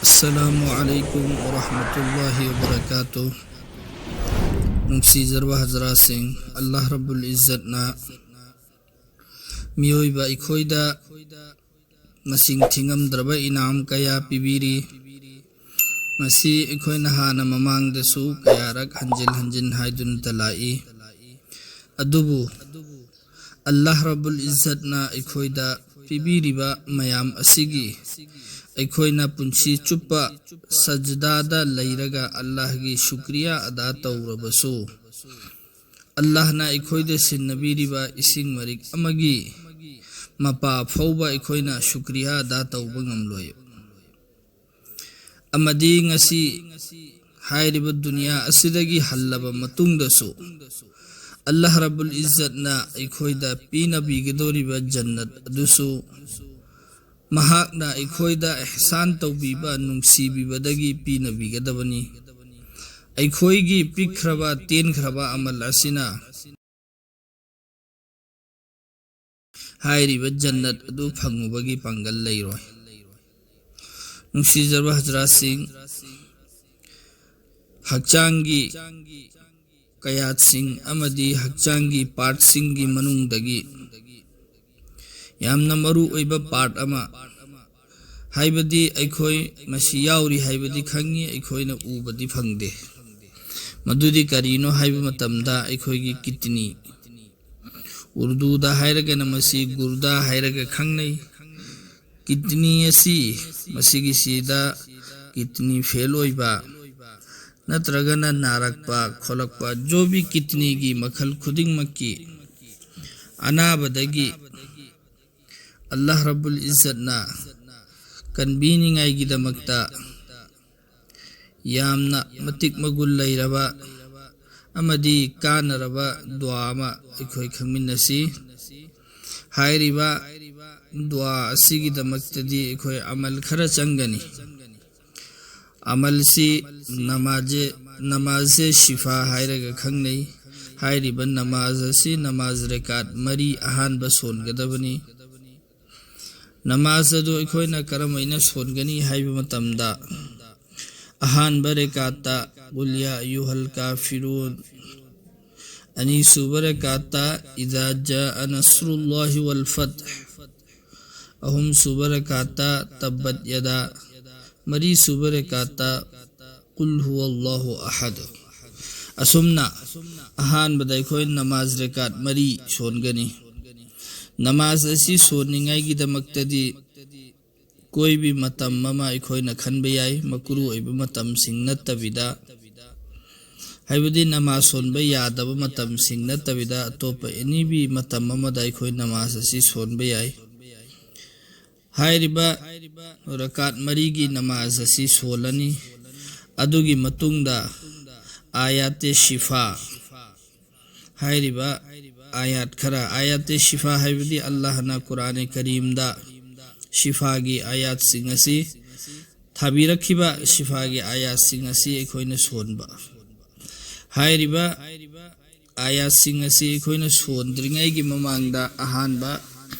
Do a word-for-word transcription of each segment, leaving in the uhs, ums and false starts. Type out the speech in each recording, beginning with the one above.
ꯑꯁꯂꯥꯃꯨ ꯑꯂꯥꯏꯀꯨꯝ ꯋꯥꯔꯍꯃꯇꯨꯜꯂꯥꯍꯤ ꯋꯥꯕꯔꯀꯥꯇꯨ꯫ ꯅꯨꯡꯁꯤꯖꯔꯕ ꯍꯖꯔꯥꯁꯤꯡ, ꯑꯜꯂꯥꯍ ꯔꯕꯨꯜ ꯏꯖꯠꯅ ꯃꯤꯑꯣꯏꯕ ꯑꯩꯈꯣꯏꯗ ꯃꯁꯤꯡ ꯊꯤꯉꯝꯗ꯭ꯔꯕ ꯏꯅꯥꯝ ꯀꯌꯥ ꯄꯤꯕꯤꯔꯤ꯫ ꯃꯁꯤ ꯑꯩꯈꯣꯏꯅ ꯍꯥꯟꯅ ꯃꯃꯥꯡꯗꯁꯨ ꯀꯌꯥꯔꯛ ꯍꯟꯖꯤꯟ ꯍꯟꯖꯤꯟ ꯍꯥꯏꯗꯨꯅꯇ ꯂꯥꯛꯏ꯫ ꯑꯗꯨꯕꯨ ꯑꯜꯂꯥꯍ ꯔꯕꯨꯜ ꯏꯖꯠꯅ ꯑꯩꯈꯣꯏꯗ ꯄꯤꯕꯤꯔꯤꯕ ꯃꯌꯥꯝ ꯑꯁꯤꯒꯤ ꯑꯩꯈꯣꯏꯅ ꯄꯨꯟꯁꯤ ꯆꯨꯞꯄ ꯁꯖꯗꯥꯗ ꯂꯩꯔꯒ ꯑꯜꯂꯥꯍꯒꯤ ꯁꯨꯀ꯭ꯔꯤꯌꯥ ꯑꯗꯥ ꯇꯧꯔꯕꯁꯨ, ꯑꯜꯂꯥꯍꯅ ꯑꯩꯈꯣꯏꯗ ꯁꯤꯟꯅꯕꯤꯔꯤꯕ ꯏꯁꯤꯡ ꯃꯔꯤꯛ ꯑꯃꯒꯤ ꯃꯄꯥ ꯐꯥꯎꯕ ꯑꯩꯈꯣꯏꯅ ꯁꯨꯀ꯭ꯔꯤꯌꯥ ꯑꯗꯥ ꯇꯧꯕ ꯉꯝꯂꯣꯏ꯫ ꯑꯃꯗꯤ ꯉꯁꯤ ꯍꯥꯏꯔꯤꯕ ꯗꯨꯅꯤꯌꯥ ꯑꯁꯤꯗꯒꯤ ꯍꯜꯂꯕ ꯃꯇꯨꯡꯗꯁꯨ, ꯑꯜꯂꯥꯍ ꯔꯕꯨꯜ ꯏꯖꯠꯅ ꯑꯩꯈꯣꯏꯗ ꯄꯤꯅꯕꯤꯒꯗꯧꯔꯤꯕ ꯖꯟꯅꯠ ꯑꯗꯨꯁꯨ ꯃꯍꯥꯛꯅ ꯑꯩꯈꯣꯏꯗ ꯏꯍꯁꯥꯟ ꯇꯧꯕꯤꯕ, ꯅꯨꯡꯁꯤꯕꯤꯕꯗꯒꯤ ꯄꯤꯅꯕꯤꯒꯗꯕꯅꯤ꯫ ꯑꯩꯈꯣꯏꯒꯤ ꯄꯤꯛꯈ꯭ꯔꯕ ꯇꯦꯟꯈ꯭ꯔꯕ ꯑꯃꯜ ꯑꯁꯤꯅ ꯍꯥꯏꯔꯤꯕ ꯖꯟꯅꯠ ꯑꯗꯨ ꯐꯪꯉꯨꯕꯒꯤ ꯄꯥꯡꯒꯜ ꯂꯩꯔꯣꯏ꯫ ꯅꯨꯡꯁꯤꯖꯔꯕ ꯍꯖꯔꯥꯁꯤꯡ, ꯍꯛꯆꯥꯡꯒꯤ ꯀꯌꯥꯠꯁꯤꯡ ꯑꯃꯗꯤ ꯍꯛꯆꯥꯡꯒꯤ ꯄꯥꯔꯠꯁꯤꯡꯒꯤ ꯃꯅꯨꯡꯗꯒꯤ ꯌꯥꯝꯅ ꯃꯔꯨ ꯑꯣꯏꯕ ꯄꯥꯔꯠ ꯑꯃ, ꯍꯥꯏꯕꯗꯤ ꯑꯩꯈꯣꯏ ꯃꯁꯤ ꯌꯥꯎꯔꯤ ꯍꯥꯏꯕꯗꯤ ꯈꯪꯉꯤ, ꯑꯩꯈꯣꯏꯅ ꯎꯕꯗꯤ ꯐꯪꯗꯦ꯫ ꯃꯗꯨꯗꯤ ꯀꯔꯤꯅꯣ ꯍꯥꯏꯕ ꯃꯇꯝꯗ ꯑꯩꯈꯣꯏꯒꯤ ꯀꯤꯠꯅꯤ, ꯎꯔꯗꯨꯗ ꯍꯥꯏꯔꯒꯅ ꯃꯁꯤ ꯒꯨꯔꯗꯥ ꯍꯥꯏꯔꯒ ꯈꯪꯅꯩ꯫ ꯀꯤꯠꯅꯤ ꯑꯁꯤ, ꯃꯁꯤꯒꯤꯁꯤꯗ ꯀꯤꯠꯅꯤ ꯐꯦꯜ ꯑꯣꯏꯕ ꯅꯠꯇ꯭ꯔꯒꯅ ꯅꯥꯔꯛꯄ ꯈꯣꯠꯂꯛꯄ, ꯖꯣꯕꯤ ꯀꯤꯠꯅꯤꯒꯤ ꯃꯈꯜ ꯈꯨꯗꯤꯡꯃꯛꯀꯤ ꯑꯅꯥꯕꯗꯒꯤ ꯑꯜꯂꯥꯍ ꯔꯕꯨꯜ ꯏꯖꯠꯅ ꯀꯟꯕꯤꯅꯤꯡꯉꯥꯏꯒꯤꯗꯃꯛꯇ ꯌꯥꯝꯅ ꯃꯇꯤꯛ ꯃꯒꯨꯟ ꯂꯩꯔꯕ ꯑꯃꯗꯤ ꯀꯥꯟꯅꯔꯕ ꯗꯨꯋꯥ ꯑꯃ ꯑꯩꯈꯣꯏ ꯈꯪꯃꯤꯟꯅꯁꯤ꯫ ꯍꯥꯏꯔꯤꯕ ꯗꯨꯋꯥ ꯑꯁꯤꯒꯤꯗꯃꯛꯇꯗꯤ ꯑꯩꯈꯣꯏ ꯑꯃꯜ ꯈꯔ ꯆꯪꯒꯅꯤ꯫ ꯑꯃꯜꯁꯤ ꯅꯃꯥꯖꯦ, ꯅꯃꯥꯖꯦ ꯁꯤꯐꯥ ꯍꯥꯏꯔꯒ ꯈꯪꯅꯩ꯫ ꯍꯥꯏꯔꯤꯕ ꯅꯃꯥꯖ ꯑꯁꯤ ꯅꯃꯥꯖ ꯔꯦꯀꯥꯠ ꯃꯔꯤ ꯑꯍꯥꯟꯕ ꯁꯣꯟꯒꯗꯕꯅꯤ꯫ ꯅꯃꯥꯖ ꯑꯗꯨ ꯑꯩꯈꯣꯏꯅ ꯀꯔꯝꯍꯥꯏꯅ ꯁꯣꯟꯒꯅꯤ ꯍꯥꯏꯕ ꯃꯇꯝꯗ, ꯑꯍꯥꯟꯕ ꯔꯦꯀꯥꯠꯇ "ꯀꯨꯜ ꯌꯥ ꯑꯌꯨꯍꯜ ꯀꯥꯐꯤꯔꯨꯟ", ꯑꯅꯤꯁꯨꯕ ꯔꯦꯀꯥꯠꯇ "ꯏꯗꯥ ꯖꯥ ꯅꯁ꯭ꯔꯨꯜꯂꯥꯍꯤ ꯋꯜ ꯐꯠꯍ", ꯑꯍꯨꯝꯁꯨꯕ ꯔꯦꯀꯥꯠꯇ "ꯇꯕꯠ ꯌꯗꯥ", ꯃꯔꯤꯁꯨꯕ ꯔꯦꯀꯥꯠꯇ "ꯀꯨꯜ ꯍꯨꯋꯜꯂꯥꯍꯨ ꯑꯍꯗ"꯫ ꯑꯁꯨꯝꯅ ꯑꯍꯥꯟꯕꯗ ꯑꯩꯈꯣꯏ ꯅꯃꯥꯖ ꯔꯦꯀꯥꯠ ꯃꯔꯤ ꯁꯣꯟꯒꯅꯤ꯫ ꯅꯃꯥꯖ ꯑꯁꯤ ꯁꯣꯟꯅꯤꯡꯉꯥꯏꯒꯤꯗꯃꯛꯇꯗꯤ ꯀꯣꯏꯕꯤ ꯃꯇꯝ ꯑꯃ ꯑꯩꯈꯣꯏꯅ ꯈꯟꯕ ꯌꯥꯏ, ꯃꯀ꯭ꯔꯨ ꯑꯣꯏꯕ ꯃꯇꯝꯁꯤꯡ ꯅꯠꯇꯕꯤꯗ, ꯍꯥꯏꯕꯗꯤ ꯅꯃꯥꯖ ꯁꯣꯟꯕ ꯌꯥꯗꯕ ꯃꯇꯝꯁꯤꯡ ꯅꯠꯇꯕꯤꯗ ꯑꯇꯣꯞꯄ ꯑꯦꯅꯤꯕꯤ ꯃꯇꯝ ꯑꯃꯗ ꯑꯩꯈꯣꯏ ꯅꯃꯥꯖ ꯑꯁꯤ ꯁꯣꯟꯕ ꯌꯥꯏ꯫ ꯍꯥꯏꯔꯤꯕ ꯔꯀꯥꯠ ꯃꯔꯤꯒꯤ ꯅꯃꯥꯖ ꯑꯁꯤ ꯁꯣꯜꯂꯅꯤ꯫ ꯑꯗꯨꯒꯤ ꯃꯇꯨꯡꯗ ꯑꯥꯌꯥꯇꯦ ꯁꯤꯐꯥ ꯍꯥꯏꯔꯤꯕ ꯑꯥꯌꯥꯠ ꯈꯔ, ꯑꯥꯌꯥꯇꯦ ꯁꯤꯐꯥ ꯍꯥꯏꯕꯗꯤ ꯑꯜꯂꯥꯍꯅ ꯀꯨꯔꯥꯅꯦ ꯀꯔꯤꯝꯗ ꯁꯤꯐꯥꯒꯤ ꯑꯥꯌꯥꯠꯁꯤꯡ ꯑꯁꯤ ꯊꯥꯕꯤꯔꯛꯈꯤꯕ, ꯁꯤꯐꯥꯒꯤ ꯑꯥꯌꯥꯠꯁꯤꯡ ꯑꯁꯤ ꯑꯩꯈꯣꯏꯅ ꯁꯣꯟꯕ꯫ ꯍꯥꯏꯔꯤꯕ ꯑꯥꯌꯥꯠꯁꯤꯡ ꯑꯁꯤ ꯑꯩꯈꯣꯏꯅ ꯁꯣꯟꯗ꯭ꯔꯤꯉꯩꯒꯤ ꯃꯃꯥꯡꯗ ꯑꯍꯥꯟꯕ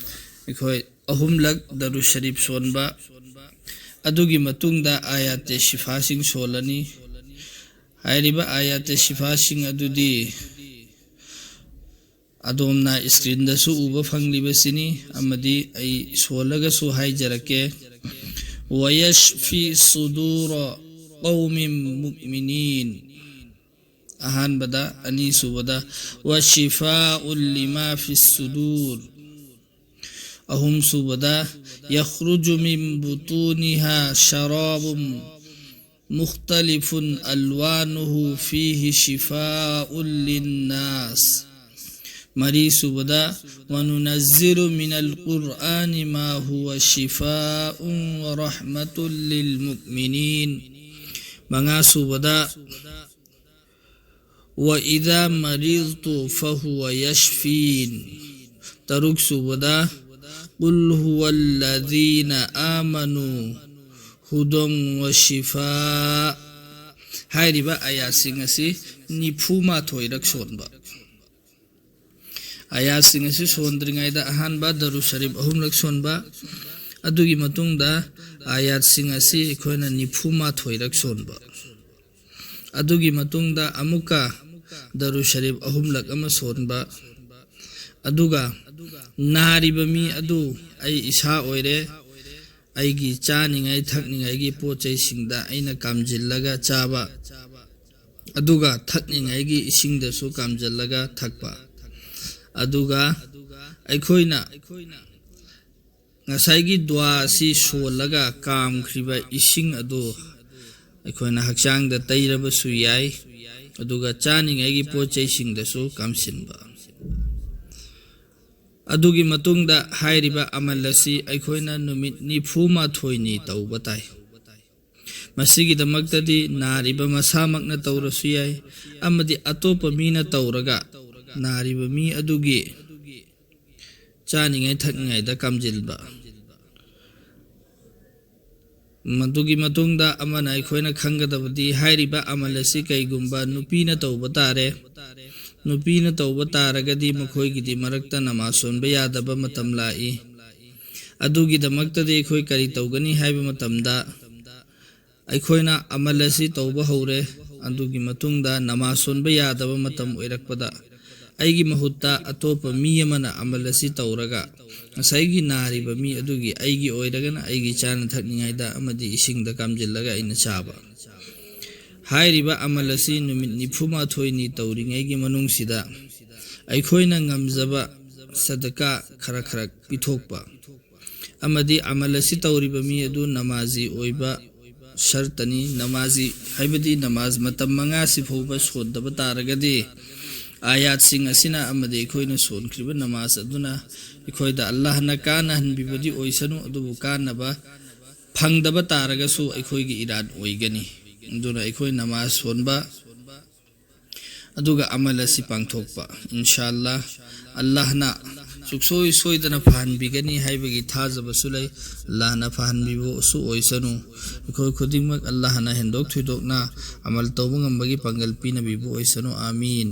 ꯑꯩꯈꯣꯏ ꯑꯍꯨꯝꯂꯛ ꯗꯔꯨ ꯁꯔꯤꯐ ꯁꯣꯟꯕ, ꯑꯗꯨꯒꯤ ꯃꯇꯨꯡꯗ ꯑꯥꯌꯥꯇꯦ ꯁꯤꯐꯥꯁꯤꯡ ꯁꯣꯜꯂꯅꯤ꯫ ꯍꯥꯏꯔꯤꯕ ꯑꯥꯌꯥꯇꯦ ꯁꯤꯐꯥꯁꯤꯡ ꯑꯗꯨꯗꯤ ꯑꯗꯣꯝꯅ ꯁ꯭ꯀ꯭ꯔꯤꯟꯗꯁꯨ ꯎꯕ ꯐꯪꯂꯤꯕꯁꯤꯅꯤ, ꯑꯃꯗꯤ ꯑꯩ ꯁꯣꯜꯂꯒꯁꯨ ꯍꯥꯏꯖꯔꯛꯀꯦ꯫ "ꯋꯌꯁꯐꯤ ꯁꯨꯗꯨꯔ ꯀꯧꯃꯤꯝ ꯃꯨꯛꯃꯤꯅꯤꯟ"꯫ ꯑꯍꯥꯟꯕꯗ, ꯑꯅꯤꯁꯨꯕꯗ, "ꯋ ꯁꯤꯐꯥ ꯎꯜ ꯂꯤꯃꯥ ꯐꯤꯁ ꯁꯨꯗꯨꯔ"꯫ ꯑꯍꯨꯝꯁꯨꯕꯗ, "ꯌꯈ꯭ꯔꯨꯖꯨ ꯃꯤꯟ ꯕꯨꯇꯨꯅꯤꯍꯥ ꯁꯔꯥꯕꯨꯝ ꯃꯨꯈ꯭ꯇꯂꯤꯐꯨꯟ ꯑꯜꯋꯥꯅꯨꯍꯨ ꯐꯤꯍꯤ ꯁꯤꯐꯥ ꯎꯜ ꯂꯤꯟꯅꯥꯁ"꯫ ꯃꯔꯤꯁꯨꯕꯗ, "ꯋ ꯅꯨꯅꯖꯤꯔꯨ ꯃꯤꯅꯜ ꯀꯨꯔꯥꯅꯤ ꯃꯥ ꯍꯨꯋ ꯁꯤꯐꯥ ꯎꯟ ꯋ ꯔꯍꯃꯇꯨꯜ ꯂꯤꯜ ꯃꯨꯛꯃꯤꯅꯤꯟ"꯫ ꯃꯉꯥꯁꯨꯕꯗ, "ꯋ ꯏꯗꯥ ꯃꯔꯤꯗꯇꯨ ꯐ ꯍꯨꯋ ꯌꯁꯐꯤꯟ"꯫ ꯇꯔꯨꯛꯁꯨꯕꯗ, "ꯀꯨꯜ ꯍꯨꯋ ꯂꯗꯤꯅ ꯑꯃꯅꯨ ꯍꯨꯗꯣꯡ ꯋ ꯁꯤꯐꯥ"꯫ ꯍꯥꯏꯔꯤꯕ ꯑꯥꯌꯥꯠꯁꯤꯡ ꯑꯁꯤ ꯅꯤꯐꯨ ꯃꯥꯊꯣꯏꯔꯛ ꯁꯣꯟꯕ꯫ ꯑꯥꯌꯥꯠꯁꯤꯡ ꯑꯁꯤ ꯁꯣꯟꯗ꯭ꯔꯤꯉꯩꯗ ꯑꯍꯥꯟꯕ ꯗꯔꯨ ꯁꯔꯤꯐ ꯑꯍꯨꯝꯂꯛ ꯁꯣꯟꯕ, ꯑꯗꯨꯒꯤ ꯃꯇꯨꯡꯗ ꯑꯥꯌꯥꯠꯁꯤꯡ ꯑꯁꯤ ꯑꯩꯈꯣꯏꯅ ꯅꯤꯐꯨ ꯃꯥꯊꯣꯏꯔꯛ ꯁꯣꯟꯕ꯫ ꯑꯗꯨꯒꯤ ꯃꯇꯨꯡꯗ ꯑꯃꯨꯛꯀ ꯗꯔꯨ ꯁꯔꯤꯐ ꯑꯍꯨꯝꯂꯛ ꯑꯃ ꯁꯣꯟꯕ꯫ ꯑꯗꯨꯒ ꯅꯥꯔꯤꯕ ꯃꯤ ꯑꯗꯨ ꯑꯩ ꯏꯁꯥ ꯑꯣꯏꯔꯦ, ꯑꯩꯒꯤ ꯆꯥꯅꯤꯡꯉꯥꯏ ꯊꯛꯅꯤꯡꯉꯥꯏꯒꯤ ꯄꯣꯠ ꯆꯩꯁꯤꯡꯗ ꯑꯩꯅ ꯀꯥꯝꯖꯤꯜꯂꯒ ꯆꯥꯕ, ꯑꯗꯨꯒ ꯊꯛꯅꯤꯡꯉꯥꯏꯒꯤ ꯏꯁꯤꯡꯗꯁꯨ ꯀꯥꯝꯖꯤꯜꯂꯒ ꯊꯛꯄ꯫ ꯑꯗꯨꯒ ꯑꯩꯈꯣꯏꯅ ꯉꯁꯥꯏꯒꯤ ꯗꯨꯋꯥ ꯑꯁꯤ ꯁꯣꯜꯂꯒ ꯀꯥꯝꯈ꯭ꯔꯤꯕ ꯏꯁꯤꯡ ꯑꯗꯨ ꯑꯩꯈꯣꯏꯅ ꯍꯛꯆꯥꯡꯗ ꯇꯩꯔꯕꯁꯨ ꯌꯥꯏ, ꯑꯗꯨꯒ ꯆꯥꯅꯤꯡꯉꯥꯏꯒꯤ ꯄꯣꯠ ꯆꯩꯁꯤꯡꯗꯁꯨ ꯀꯥꯝꯁꯤꯟꯕ꯫ ꯑꯗꯨꯒꯤ ꯃꯇꯨꯡꯗ ꯍꯥꯏꯔꯤꯕ ꯑꯃꯜ ꯑꯁꯤ ꯑꯩꯈꯣꯏꯅ ꯅꯨꯃꯤꯠ ꯅꯤꯐꯨ ꯃꯥꯊꯣꯏꯅꯤ ꯇꯧꯕ ꯇꯥꯏ꯫ ꯃꯁꯤꯒꯤꯗꯃꯛꯇꯗꯤ ꯅꯥꯔꯤꯕ ꯃꯁꯥꯃꯛꯅ ꯇꯧꯔꯁꯨ ꯌꯥꯏ, ꯑꯃꯗꯤ ꯑꯇꯣꯞꯄ ꯃꯤꯅ ꯇꯧꯔꯒ ꯅꯥꯔꯤꯕ ꯃꯤ ꯑꯗꯨꯒꯤ ꯆꯥꯅꯤꯡꯉꯥꯏ ꯊꯛꯅꯤꯡꯉꯥꯏꯗ ꯀꯥꯝꯖꯤꯟꯕ꯫ ꯃꯗꯨꯒꯤ ꯃꯇꯨꯡꯗ ꯑꯃꯅ ꯑꯩꯈꯣꯏꯅ ꯈꯪꯒꯗꯕꯗꯤ ꯍꯥꯏꯔꯤꯕ ꯑꯃꯜ ꯑꯁꯤ ꯀꯩꯒꯨꯝꯕ ꯅꯨꯄꯤꯅ ꯇꯧꯕ ꯇꯥꯔꯦ꯫ ꯅꯨꯄꯤꯅ ꯇꯧꯕ ꯇꯥꯔꯒꯗꯤ ꯃꯈꯣꯏꯒꯤꯗꯤ ꯃꯔꯛꯇ ꯅꯃꯥꯖ ꯁꯣꯟꯕ ꯌꯥꯗꯕ ꯃꯇꯝ ꯂꯥꯛꯏ꯫ ꯑꯗꯨꯒꯤꯗꯃꯛꯇꯗꯤ ꯑꯩꯈꯣꯏ ꯀꯔꯤ ꯇꯧꯒꯅꯤ ꯍꯥꯏꯕ ꯃꯇꯝꯗ, ꯑꯩꯈꯣꯏꯅ ꯑꯃꯜ ꯑꯁꯤ ꯇꯧꯕ ꯍꯧꯔꯦ, ꯑꯗꯨꯒꯤ ꯃꯇꯨꯡꯗ ꯅꯃꯥꯖ ꯁꯣꯟꯕ ꯌꯥꯗꯕ ꯃꯇꯝ ꯑꯣꯏꯔꯛꯄꯗ, ꯑꯩꯒꯤ ꯃꯍꯨꯠꯇ ꯑꯇꯣꯞꯄ ꯃꯤ ꯑꯃꯅ ꯑꯃꯜ ꯑꯁꯤ ꯇꯧꯔꯒ, ꯉꯁꯥꯏꯒꯤ ꯅꯥꯔꯤꯕ ꯃꯤ ꯑꯗꯨꯒꯤ ꯑꯩꯒꯤ ꯑꯣꯏꯔꯒꯅ ꯑꯩꯒꯤ ꯆꯥꯅ ꯊꯛꯅꯤꯡꯉꯥꯏꯗ ꯑꯃꯗꯤ ꯏꯁꯤꯡꯗ ꯀꯥꯝꯖꯤꯜꯂꯒ ꯑꯩꯅ ꯆꯥꯕ꯫ ꯍꯥꯏꯔꯤꯕ ꯑꯃꯜ ꯑꯁꯤ ꯅꯨꯃꯤꯠ ꯅꯤꯐꯨ ꯃꯥꯊꯣꯏꯅꯤ ꯇꯧꯔꯤꯉꯩꯒꯤ ꯃꯅꯨꯡꯁꯤꯗ ꯑꯩꯈꯣꯏꯅ ꯉꯝꯖꯕ ꯁꯗꯀꯥ ꯈꯔ ꯈꯔ ꯄꯤꯊꯣꯛꯄ, ꯑꯃꯗꯤ ꯑꯃꯜ ꯑꯁꯤ ꯇꯧꯔꯤꯕ ꯃꯤ ꯑꯗꯨ ꯅꯃꯥꯖꯤ ꯑꯣꯏꯕ ꯁꯔꯇꯅꯤ꯫ ꯅꯃꯥꯖꯤ ꯍꯥꯏꯕꯗꯤ ꯅꯃꯥꯖ ꯃꯇꯝ ꯃꯉꯥꯁꯤ ꯐꯥꯎꯕ ꯁꯣꯟꯗꯕ ꯇꯥꯔꯒꯗꯤ, ꯑꯥꯌꯥꯠꯁꯤꯡ ꯑꯁꯤꯅ ꯑꯃꯗꯤ ꯑꯩꯈꯣꯏꯅ ꯁꯣꯟꯈ꯭ꯔꯤꯕ ꯅꯃꯥꯖ ꯑꯗꯨꯅ ꯑꯩꯈꯣꯏꯗ ꯑꯜꯂꯥꯍꯅ ꯀꯥꯟꯅꯍꯟꯕꯤꯕꯗꯤ ꯑꯣꯏꯁꯅꯨ, ꯑꯗꯨꯕꯨ ꯀꯥꯟꯅꯕ ꯐꯪꯗꯕ ꯇꯥꯔꯒꯁꯨ ꯑꯩꯈꯣꯏꯒꯤ ꯏꯔꯥꯟ ꯑꯣꯏꯒꯅꯤ꯫ ꯑꯗꯨꯅ ꯑꯩꯈꯣꯏ ꯅꯃꯥꯖ ꯁꯣꯟꯕ ꯑꯗꯨꯒ ꯑꯃꯜ ꯑꯁꯤ ꯄꯥꯡꯊꯣꯛꯄ꯫ ꯏꯟꯁꯥ ꯑꯜꯂꯥ, ꯑꯜꯂꯥꯍꯅ ꯁꯨꯛꯁꯣꯏ ꯁꯣꯏꯗꯅ ꯐꯍꯟꯕꯤꯒꯅꯤ ꯍꯥꯏꯕꯒꯤ ꯊꯥꯖꯕꯁꯨ ꯂꯩ꯫ ꯑꯜꯂꯥꯍꯅ ꯐꯍꯟꯕꯤꯕꯁꯨ ꯑꯣꯏꯁꯅꯨ꯫ ꯑꯩꯈꯣꯏ ꯈꯨꯗꯤꯡꯃꯛ ꯑꯜꯂꯥꯍꯅ ꯍꯦꯟꯗꯣꯛ ꯊꯣꯏꯗꯣꯛꯅ ꯑꯃꯜ ꯇꯧꯕ ꯉꯝꯕꯒꯤ ꯄꯥꯡꯒꯜ ꯄꯤꯅꯕꯤꯕ ꯑꯣꯏꯁꯅꯨ꯫ ꯑꯥꯃꯤꯟ꯫